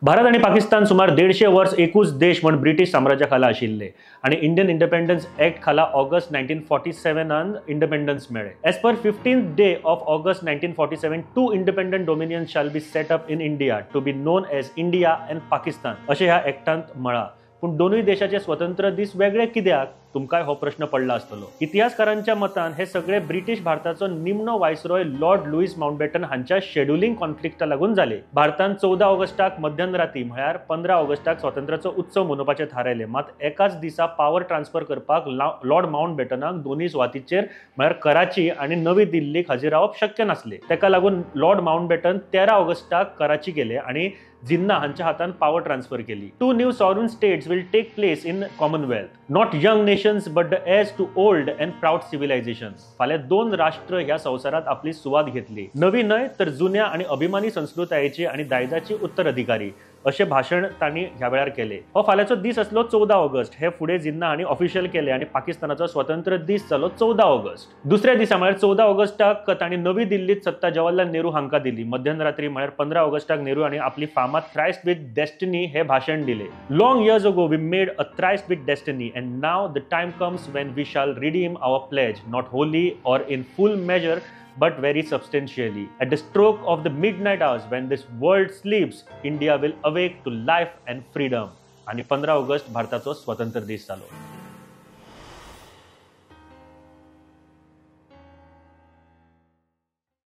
भारत आनी पाकिस्तान सुमार 150 वर्स एकूच देश म्हण ब्रिटीश साम्राज्या खाला आशिल्ले आनी इंडियन इंडिपेंडन्स एक्ट खाला ऑगस्ट 1947 इंडिपेंडन्स मेळ्ळे. As per 15th day of August 1947 two independent dominion shall be set up in India to be known as India and Pakistan अशें ह्या एक्टांत म्हळां. पूण दोनूय देशाचे स्वतंत्र दीस वेगळे कित्याक, तुमकांय हो प्रश्न पडला आसतलो. इतिहासकारांच्या मतान हे सगळे ब्रिटीश भारताचो निमणो वायसरॉय लॉर्ड लुईस माउंटबॅटन हांच्या शेड्युलिंग कॉन्फ्लिक्टा लागून जाले. भारतान 14 ऑगस्टाक मध्यराती म्हळ्यार 15 ऑगस्टाक स्वातंत्र्याचो उत्सव मनोवपाचें थारायलें. मात एकाच दिसा पावर ट्रान्सफर करपाक लॉर्ड माउंटबॅटनाक दोनूय सुवातीचेर म्हळ्यार कराची आनी नवी दिल्लीक हाजीर रावप शक्य नासलें. ताका लागून लॉर्ड माउंटबॅटन 13 ऑगस्टाक कराची गेले आनी जिन्ना हांच्या हातान पावर ट्रान्सफर केली. Two new sovereign states will take place in Commonwealth, not young nations but the heirs to old and proud civilization. फाल्यां दोन राष्ट्र ह्या संवसारांत आपली सुवात घेतली, नवी न्हय तर जुन्या आनी अभिमानी संस्कृतायेची आनी दायजाची उत्तराधिकारी अशें भाशण तांणी ह्या वेळार केलें. हो फाल्यांचो दीस आसलो 14 ऑगस्ट. हे फुडें जिन्ना हांणी ऑफिशियल केलें आनी पाकिस्तानाचो स्वतंत्र दीस जालो 14 ऑगस्ट. दुसऱ्या दिसा म्हळ्यार 14 ऑगस्टाक तांणी नवी दिल्लीत सत्ता जवाहरलाल नेहरू हांकां दिली. मध्यरात्री म्हळ्यार 15 ऑगस्टाक नेहरू हांणी आपली फामाद थ्रायस्ट विथ डेस्टिनी हे भाशण दिलें. Long years ago we made a tryst with destiny and now the time comes when we shall redeem our pledge, not wholly or in full measure but very substantially. At the stroke of the midnight hours when this world sleeps, India will awake to life and freedom. आणि 15 August भारताचो स्वतंत्र दीस जालो.